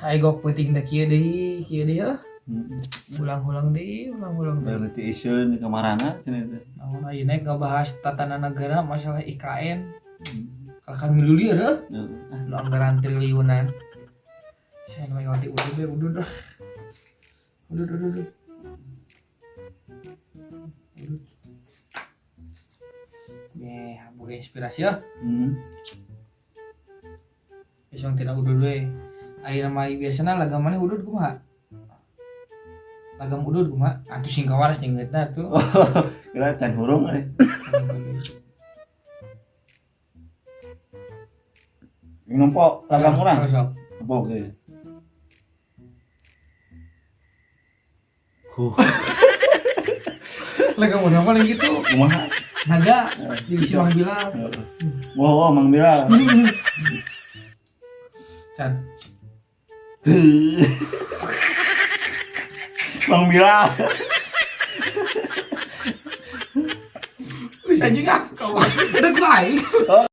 Ayo gok peuting teh kieu deui heuh. Ulang-ulang deui, ulang-ulang deui. Berarti iseun di kamarana cenah teh. Naon ayeuna ngabahas tatanan negara masalah IKN. Kalahkan milulieur heuh. Heeh. Nu anggaran triliunan. Saya nu ngerti udud we udud lah. Udud udud udud. Udud. Ye, boga inspirasi ya. Besok tidak udud we. Ayeuna mah biasana lagam maneh udud kumaha? Lagam udud kumaha? Atuh sing kawaras nyeungeutna tuh. Kira can hurung euy. Nempo lagam urang. Sok. Nempo ge. Huh, Lagam urang paling gitu. kumaha? Naga di si Mang Bilal. Heeh. Oh, oh, Mang Bilal. Can. Mang Bilal. Wis anjing ah, kau. Udah gua aing. Oh.